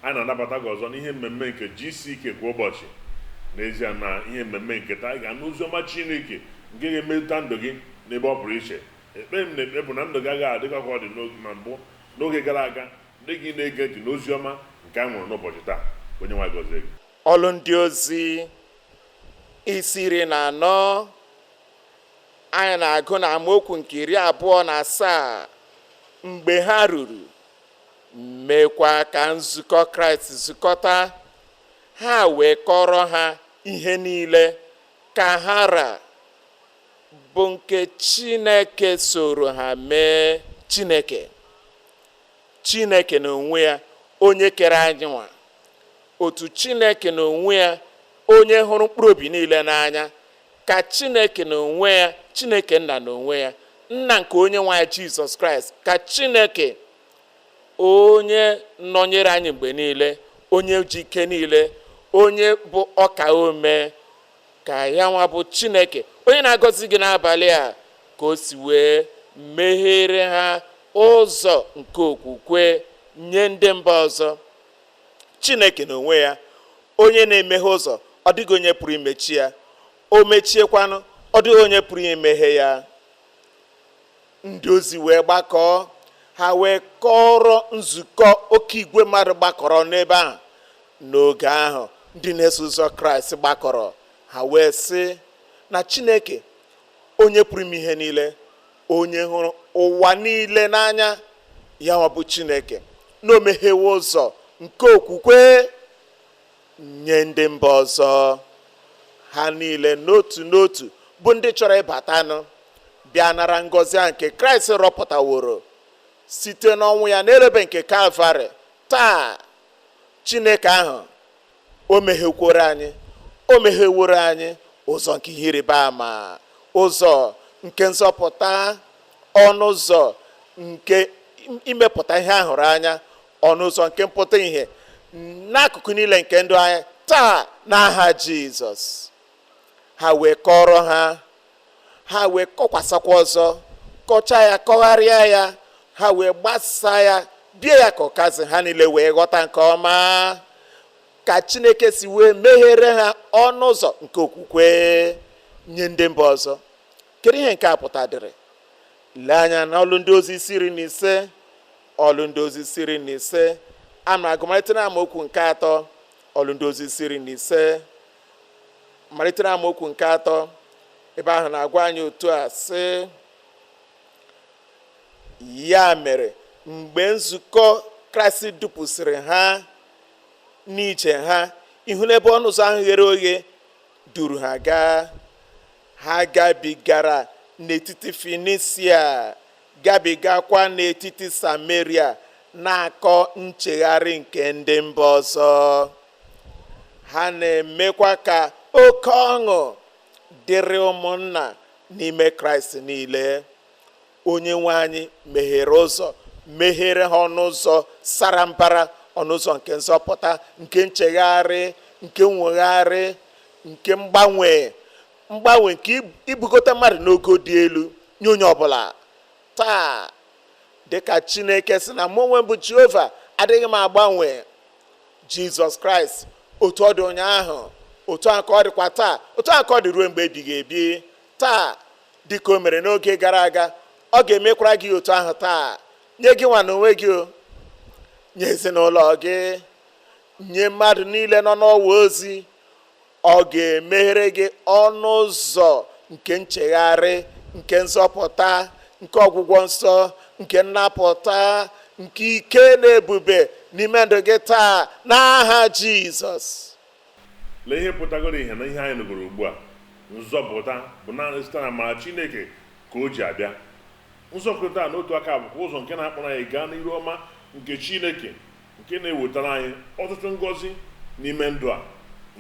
Anyị na-anabata gị ọzọ n'ihe mmemme nke GCK kwa ụbọchị. N'ezie na ihe mmemme nke taa, anyị ga-anụ ozi ọma Chineke nke ga-emetụta ndụ gị n'ebe ọ pụrụ iche. Ekpere m na-ekpe bụ na ndụ gị agaghị adịkwa ka ọ dị na mbụ n'oge gara aga dị gị na-ege ntị n'ozi ọma nke a nwere n'ụbọchị taa. Onye nwe anyị gọzie gị. Ọlụ Ndị Ozi isi 14, anyị na-agụ na amaokwu nke 27. Mgbe ha ruru, mekwa ka nzukọ Kraịst zukọta, ha wee kọrọ ha ihe niile ka ha ra bụ nke Chineke soro ha mee. Chineke n'onwe ya, onye kere anyị nwa, otu Chineke n'onwe ya, onye hụrụ mkpụrụ obi niile n'anya, ka Chineke n'onwe ya, Chineke Nna n'onwe ya, Nna nke Onye nwe anyị Jizọs Kraịst, ka Chineke onye nọnyere anyị mgbe niile, onye ji ike niile, onye bụ ọka ome, ka ya nwa bụ Chineke onye na-agọzi gị n'abalị a, ka o si wee meghere ha ụzọ nke okwukwe nye ndị mba ọzọ. Chineke n'onwe ya, onye na-emeghe ụzọ, ọ dịghị onye pụrụ imechi ya. O mechiekwanụ, ọ dịghị onye pụrụ imeghe ya. Ndị ozi wee gbakọọ, ha wee kọrọ nzukọ oke igwe mmadụ gbakọrọ n'ebe ahụ. N'oge ahụ ndị na-eso ụzọ Kraịst gbakọrọ, ha wee sị na Chineke onye pụrụ ime ihe niile, onye hụrụ ụwa niile n'anya, ya nwa bụ Chineke, na o meghewo ụzọ nke okwukwe nye ndị mba ọzọ. Ha niile n'otu n'otu bụ ndị chọrọ ịbatanụ bịa nara ngọzi ahụ nke Kraịst rọpụtaworo site n'ọnwụ ya n'elebe nke Kalvarị. Taa Chineke ahụ o meghekworo anyị, o megheworo anyị ụzọ nke ihe ịrịba ama, ụzọ nke nzọpụta, ọnụ ụzọ nke imepụta ihe a hụrụ anya, ọnụ ụzọ nke mpụta ihe n'akụkụ niile nke ndụ anyị taa n'aha Jizọs. Ha wee kọrọ ha, ha wee kọkwasakwa ọzọ, kọchaa ya, kọgharịa ya, ha wee gbasaa ya, bie ya ka ọkazi, ha niile wee ghọta nke ọma ka Chineke si wee meghere ha ọnụ ụzọ nke okwukwe nye ndị mba ọzọ. Kedu ihe nke a pụtadịrị? Lee anya na Ọlụ Ndị Ozi isi 15, Ọlụ Ndị Ozi isi 15, a na-agụ malite na amaokwu nke 3. Ọlụ Ndị Ozi isi 15, malite na amaokwu nke 3. Ebe ahụ na-agwa anyị otu a sị: ya mere mgbe nzukọ Kraịst dupụsịrị ha n'ije ha ihu n'ebe ọnụ ụzọ ahụ ghere oghe duru ha gaa, ha gabigara n'etiti Finisia, gabigakwa n'etiti Samaria, na-akọ nchegharị nke ndị mba ọzọ. Ha na-emekwa ka oke ọṅụ dịrị ụmụnna n'ime Kraịst niile. Onye nwe anyị meghere ụzọ, meghere ha ọnụ ụzọ sara mbara, ọnụ ụzọ nke nzọpụta, nke nchegharị, nke nwegharị, nke mgbanwe, mgbanwe nke ibugote mmadụ n'ogo dị elu nye onye ọbụla. Taa, dịka Chineke sị na mụ onwe m bụ Jehova, adịghị m agbanwe. Jizọs Kraịst, otu ọ dị ụnyaahụ, otu a ka ọ dịkwa taa, otu a ka ọ dị ruo mgbe ebighị ebi. Taa, dịka o mere n'oge gara aga, ọ ga-emekwara gị otu ahụ taa, nye gị nwa n'onwe gị, nye ezinụlọ gị, nye mmadụ niile nọ n'ọwa ozi. Ọ ga-emeghere gị ọnụ ụzọ nke nchegharị, nke nzọpụta, nke ọgwụgwọ nsọ, nke nnapụta, nke ike na ebube n'ime ndụ gị taa n'aha Jizọs. Lee ihe pụtagoro ihe na ihe anyị nụgoro ugbu a. Nzọpụta bụ naanị site na amara Chineke ka o ji abịa. Nzọpụta n'otu aka bụkwa ụzọ nke na-akpọrọ anyị gaa n'iru ọma nke Chineke, nke na-ewetara anyị ọtụtụ ngọzi n'ime ndụ a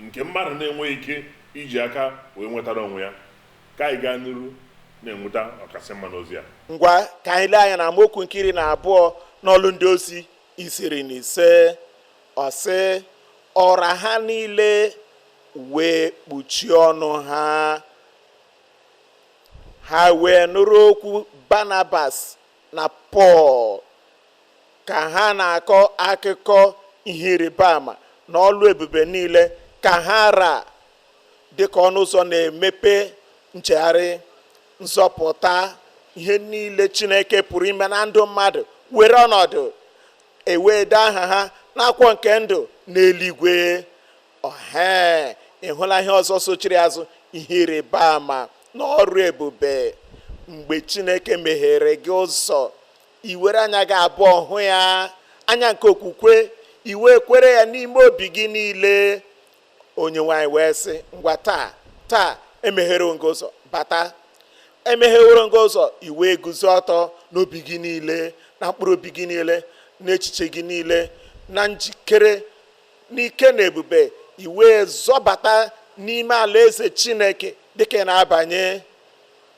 nke mmadụ na-enweghị ike iji aka wee nwetara onwe ya. Ka anyị gaa n'iru na-enweta ọkasị mma n'ozi a. Ngwa, ka anyị lee anya na amaokwu nke 12 n'Ọlụ Ndị Ozi isi 15. Ọ sị, ọra ha niile wee kpuchie ọnụ ha, ha wee nụrụ okwu Barnabas na Pọl ka ha na-akọ akụkọ Ihe ịrịba ama na ọlụ ebube niile ka ha ra dịka ọnụ ụzọ na-emepe nchegharị, nzọpụta, ihe niile Chineke pụrụ ime na ndụ mmadụ were ọnọdụ, ewee dee aha ha n'akwụkwọ nke ndụ n'eluigwe. Ọhe, ị hụla ihe ọzọ sochiri azụ, ihe ịrịba ama na ọrụ ebube. Mgbe Chineke meghere gị ụzọ, i were anya gị abụọ hụ ya, anya nke okwukwe, i wee kwere ya n'ime obi gị niile. Onye nwe anyị wee sị, ngwa taa, taa emeghere gị ụzọ, bata. Emegheworo gị ụzọ, i wee guzo ọtọ n'obi gị niile, na mkpụrụ obi gị niile, n'echiche gị niile, na njikere, n'ike na ebube, i wee zọbata n'ime alaeze Chineke dịka ị na-abanye.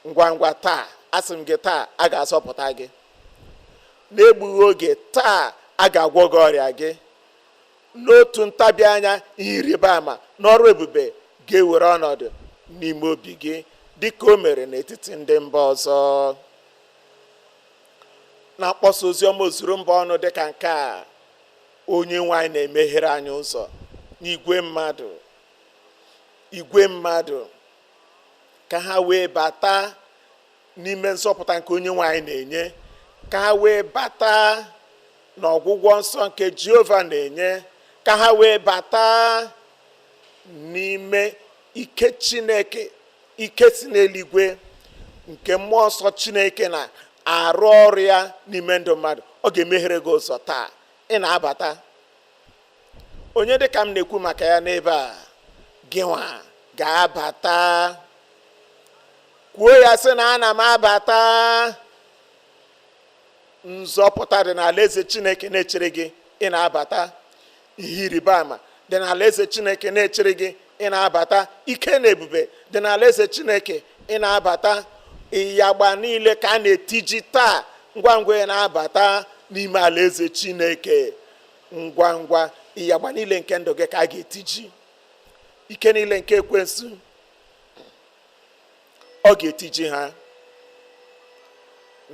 Ngwa ngwa taa, asị m gị taa, a ga-azọpụta gị. N'egbughị oge taa, a ga-agwọ gị ọrịa gị. N'otu ntabi anya, ihe ịrịba ama na ọrụ ebube ga-ewere ọnọdụ n'ime obi gị dịka o mere n'etiti ndị mba ọzọ. Na mkpọsa oziọma ozuru mba ọnụ dịka nke a, onye nwe anyị na-emeghere anyị ụzọ n'igwe mmadụ, igwe mmadụ ka ha wee bata n'ime nzọpụta nke onye nwe anyị na-enye, ka ha wee bata n'ọgwụgwọ nsọ nke Jehova na-enye, ka ha wee bata n'ime ike Chineke, ike si n'eluigwe nke mmụọ nsọ Chineke na-arụ ọrụ ya n'ime ndụ mmadụ. Ọ ga-emeghere gị ụzọ taa, ị na-abata. Onye dịka m na-ekwu maka ya n'ebe a, gịnwa ga-abata. Kwuo ya sị na ana m abata. Nzọpụta dị n'alaeze Chineke na-echere gị, ị na-abata. Ihe ịrịba ama dị n'alaeze Chineke na-echere gị, ị na-abata. Ike na ebube dị n'alaeze Chineke, ị na-abata. Ịyagba niile ka a na-etiji taa, ngwa ngwa ị na-abata n'ime alaeze Chineke. Ngwa ngwa ịyagba niile nke ndụ gị ka a ga-etiji. Ike niile nke ekwensu, ọ ga-etiji ha,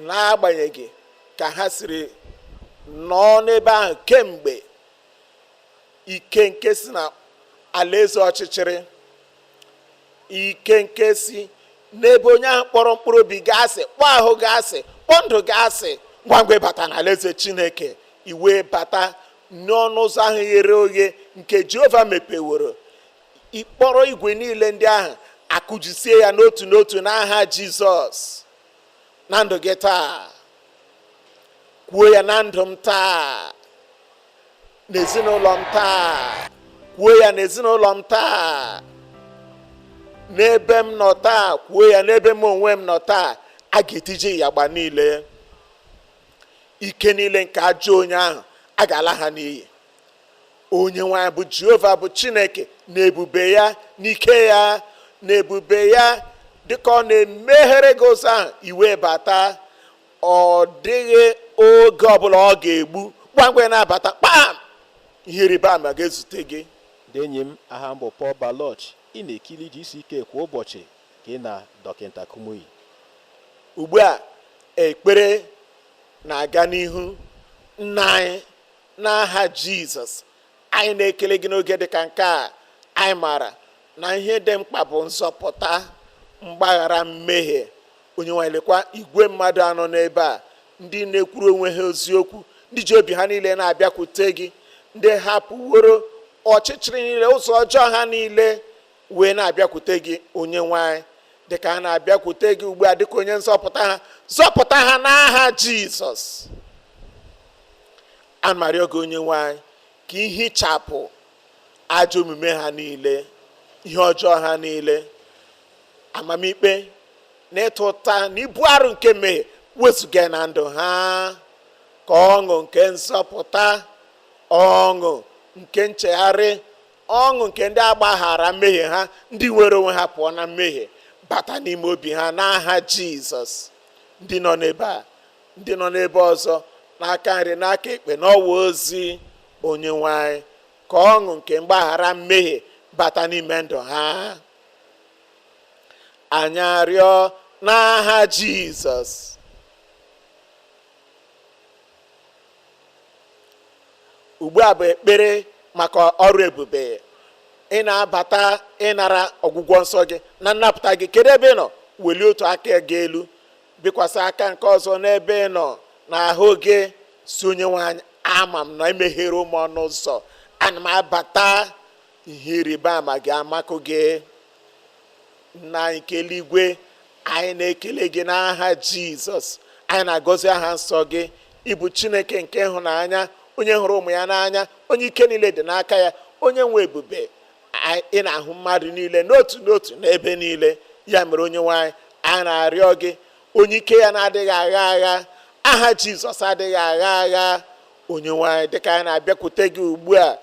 n'agbanyeghị ka ha siri nọọ n'ebe ahụ kemgbe. Ike nke si na alaeze ọchịchịrị, ike nke si n'ebe onye ahụ kpọrọ mkpụrụ obi gị asị, kpọọ ahụ gị asị, kpọọ ndụ gị asị, ngwa ngwa ịbata n'alaeze Chineke, iwe bata n'ọnụ ụzọ ahụ ghere oghe nke Jehova mepeworo. Ịkpọrọ igwe niile ndị ahụ akụjisie ya n'otu n'otu n'aha Jizọs. Na ndụ gị taa, kwuo ya na ndụ m taa, n'ezinụlọ m taa, kwuo ya n'ezinụlọ m taa, n'ebe m nọ taa, kwuo ya n'ebe m onwe m nọ taa. A ga-etiji ịyagba niile, ike niile nke ajọ onye ahụ a ga-ala ha n'iyi. Onye nwe anyị bụ Jehova bụ Chineke na ebube ya, n'ike ya, na ebube ya, dịka ọ na-emeghere gị ụzọ ahụ iwe bata. Ọ dịghị oge ọbụla ọ ga-egbu, ngwa na-abata kpam, ihe ịrịba ama ga-ezute gị. Ndị enyi m, aha m bụ Paul Baloch. Ị na-ekiri GCK kwa ụbọchị ka ị na Dọkịta Kumuyi. Ugbu a ekpere na-aga n'ihu. Nna anyị, n'aha Jizọs, anyị na-ekele gị n'oge dịka nke a. Anyị maara na ihe dị mkpa bụ nzọpụta, mgbaghara mmehie. Onye nwe anyị, lekwa igwe mmadụ anọ n'ebe a, ndị na-ekwuru onwe ha eziokwu, ndị ji obi ha niile na-abịakwute gị, ndị hapụworo ọchịchịrị niile, ụzọ ọjọọ ha niile, wee na-abịakwute gị. Onye nwe anyị, dịka ha na-abịakwute gị ugbu a dịka onye nzọpụta ha, zọpụta ha n'aha Jizọs. Ana m arịọ gị, onye nwe anyị, ka ihichapụ ajọ omume ha niile, ihe ọjọọ ha niile, amamikpe na ịta ụta na ibu arụ nke mmehie wezụga na ndụ ha, ka ọṅụ nke nzọpụta, ọṅụ nke nchegharị, ọṅụ nke ndị agbaghara mmehie ha, ndị nwere onwe ha pụọ na mmehie, bata n'ime obi ha n'aha Jizọs. Ndị nọ n'ebe a, ndị nọ n'ebe ọzọ, n'aka nri, n'aka ekpe, n'ọwa ozi, onye nwe anyị, ka ọṅụ nke mgbaghara mmehie bata n'ime ndụ ha. Anyị arịọ n'aha Jizọs. Ugbu a bụ ekpere maka ọrụ ebube. Ị na-abata ịnara ọgwụgwọ nsọ gị na nnapụta gị. Kedu ebe ị nọ? Welie otu aka gị elu, bikwasị aka nke ọzọ n'ebe ị nọ n'ahụ gị, si onye nwe anyị, ama m na emeghere ụmụ ọnụ ụzọ, ana m abata, ihe ịrịba ama gị amakụ gị. Nna anyị nke eluigwe, anyị na-ekele gị n'aha Jizọs. Anyị na-agọzi aha nsọ gị. Ịbụ Chineke nke ịhụnanya, onye hụrụ ụmụ ya n'anya, onye ike niile dị n'aka ya, onye nwe ebube. Ị na-ahụ mmadụ niile n'otu n'otu n'ebe niile. Ya mere onye nwe anyị, anyị na-arịọ gị, onye ike ya na-adịghị agha agha, aha Jizọs adịghị agha agha, onye nwe anyị, dịka anyị na-abịakwute gị ugbu a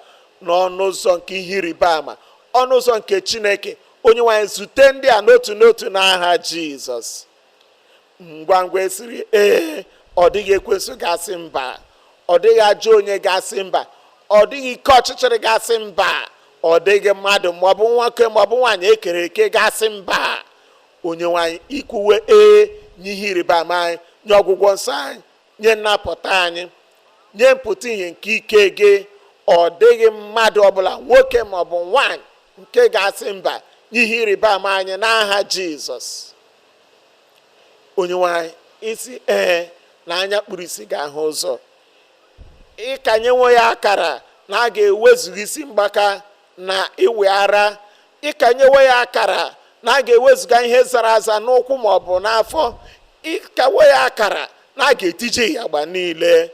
n'ọnụ ụzọ nke ihe ịrịba ama, ọnụ ụzọ nke Chineke, onye nwe anyị, zute ndị a n'otu n'otu n'aha Jizọs. Ngwa ngwa esiri ee, ọ dịghị ekwensu ga-asị mba, ọ dịghị ajọ onye ga-asị mba, ọ dịghị ike ọchịchịrị ga-asị mba, ọ dịghị mmadụ maọbụ nwoke maọbụ nwaanyị ekere eke ga-asị mba. Onye nwe anyị, ikwuwe ee nye ihe ịrịba ama anyị, nye ọgwụgwọ nsọ anyị, nye nnapụta anyị, nye mpụta ihe nke ike gị, ọ dịghị mmadụ ọbụla nwoke maọbụ nwaanyị nke ga-asị mba nye ihe ịrịba ama anyị n'aha Jizọs. Onye nwe anyị, isi ee na anya kpuru isi ga-ahụ ụzọ, ịkanyewo ya akara na a ga-ewezuga isi mgbaka na iwe ara, ịkanyewo ya akara na a ga-ewezuga ihe zara aza n'ụkwụ maọbụ n'afọ, ịkawo ya akara na a ga-etije ya agba niile.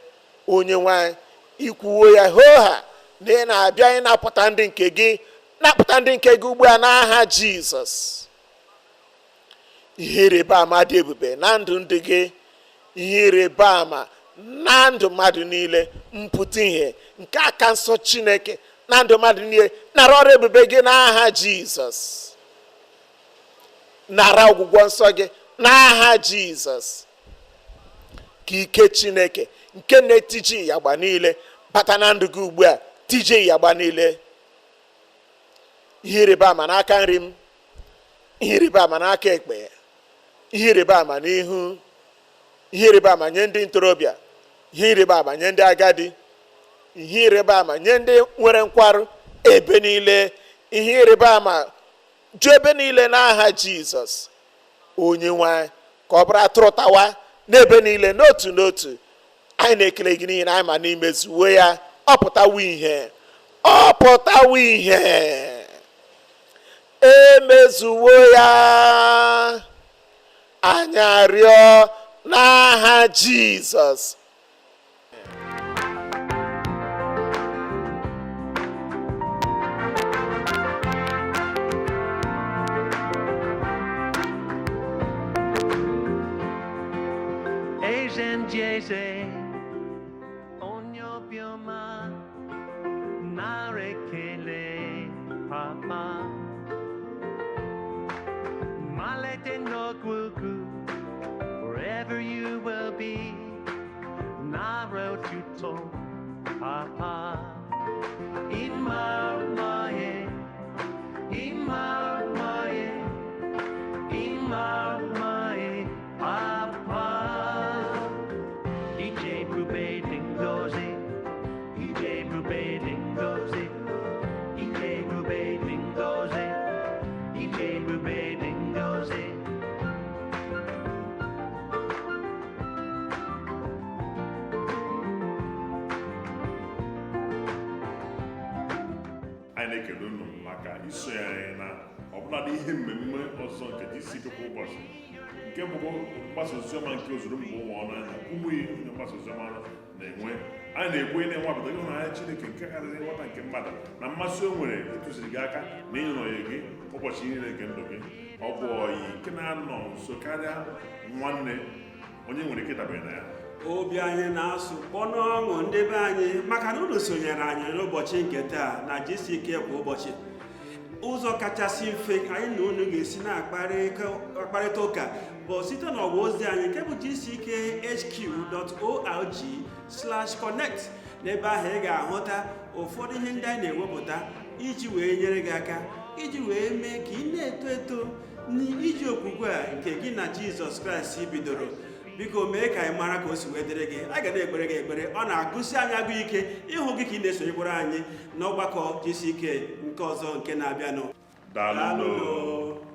Onye nwe anyị, ikwuwo ya hoo ha na ị na-abịa ịnapụta ndị nke gị, napụta ndị nke gị ugbu a n'aha Jizọs. Ihe ịrịba ama dị ebube na ndụ ndị gị, ihe ịrịba ama na ndụ mmadụ niile, mpụta ihe nke aka nsọ Chineke na ndụ mmadụ niile, nara ọrụ ebube gị n'aha Jizọs, nara ọgwụgwọ nsọ gị n'aha Jizọs. Ka ike Chineke nke na-etiji ịyagba niile bata na ndụ gị ugbu a, tije ịyagba niile. Ihe ịrịba ama n'aka nri m, ihe ịrịba ama n'aka ekpe, ihe ịrịba ama n'ihu, ihe ịrịba ama nye ndị ntorobịa, ihe ịrịba ama nye ndị agadi, ihe ịrịba ama nye ndị nwere nkwarụ, ebe niile, ihe ịrịba ama ju ebe niile n'aha Jizọs. Onye nwe anyị, ka ọ bụrụ atụrụ tawa n'ebe niile n'otu n'otu. Anyị na-ekele gị n'ihi na anyị ma n'imezuwe ya. Ọ pụtawo ihe, ọ pụtawo ihe, emezuwo ya. Anyị arịọ n'aha Jizọs. Eze onye obiọma nara ekele papa, malite n'ọgwụgwụ, wherever you will be, nara otuto papa. Ịma mma, ịma mma, ịma mma papa. Ije ebube dị ngọzi, ije ebube dị ngọzi, ije ebube dị ngọzi, ije ebube dị ngọzi. Anyị na-ekele unu maka isonye anyị na ọbụladị ihe mmemme ọzọ nke GCK kwa ụbọchị, nke bụkwa mgbasa oziọma nke ozuru mba ụwa ọnụ anya ụmụ ihe onye mgbasa oziọma na-enwe. Anyị na-ekwu na-enwapụta ịhụnanya Chineke nke karịrị nghọta nke mmadụ na mmasị o nwere ịtụziri gị aka na ịnọnye gị ụbọchị niile nke ndụ gị. Ọ bụ ọyị nke na-anọ nso karịa nwanne onye nwere ike ịdabere na ya. Obi anyị na-asụ kpọnụ ọṅụ ndị be anyị maka na unu sonyere anyị n'ụbọchị nke taa na GCK kwa ụbọchị. Ụzọ kachasị mfe anyị na unu ga-esi na-akparịta ụka bụ site n'ọwa ozi anyị nke bụ gckhq.org/connect. N'ebe ahụ ị ga-ahụta ụfọdụ ihe ndị anyị na-ewepụta iji wee nyere gị aka, iji wee mee ka ị na-eto eto n'iji okwukwe a nke gị na Jizọs Kraịst bidoro. Biko mee ka anyị mara ka o si wee dịrị gị. A ga na-ekpere gị ekpere. Ọ na-agụsi anyị agụ ike ịhụ gị ka ị na-esonyekwara anyị n'ọgbakọ GCK nke ọzọ nke na-abịanụ. Daalụ. Daalụ.